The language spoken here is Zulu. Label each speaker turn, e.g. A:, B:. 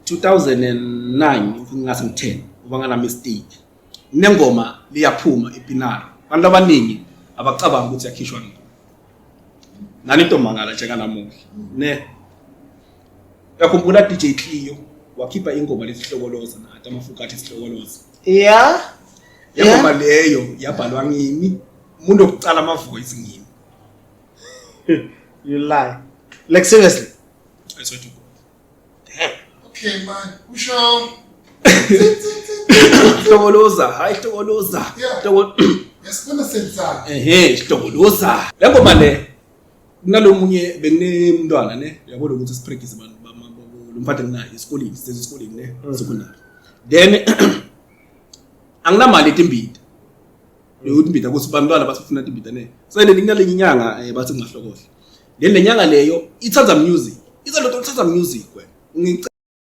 A: 2009, if ngingase ngi-10 uba ngana mistake, nengoma liyaphuma ipinaro. Abantu abaningi abacabanga ukuthi yakhishwa ngini nani intombangala njenganamuhla ne. Uyakhumbula DJ Cleo wakhipha ingoma lesihlokoloza nathi amafukathi sihlokoloza?
B: Yeah.
A: Yengoma leyo yabhalwa ngimi, umuntu wokucala ama voice ngimi.
B: You lie. Like, seriously?
A: I swear to God.
B: Damn.
C: Okay man, usho.
A: Hlokoloza, hayi hlokoloza.
C: Yeah. Yasibona senzani?
A: Ehhe, hlokoloza. Le ngoma le kunalomunye benginemntwana ne, uyabona ukuthi sipractice abantu lo mfana nginaye esikoleni, sise esikoleni ne, secondary. Then anginamali etimbita. Yokuthi imbita ukuthi bantwana basifuna timbita ne. So le nginalenye inyanga bathi ngingahlokohla. Then le nyanga leyo ithanda music. Itha lo ithanda music wena. Ngicela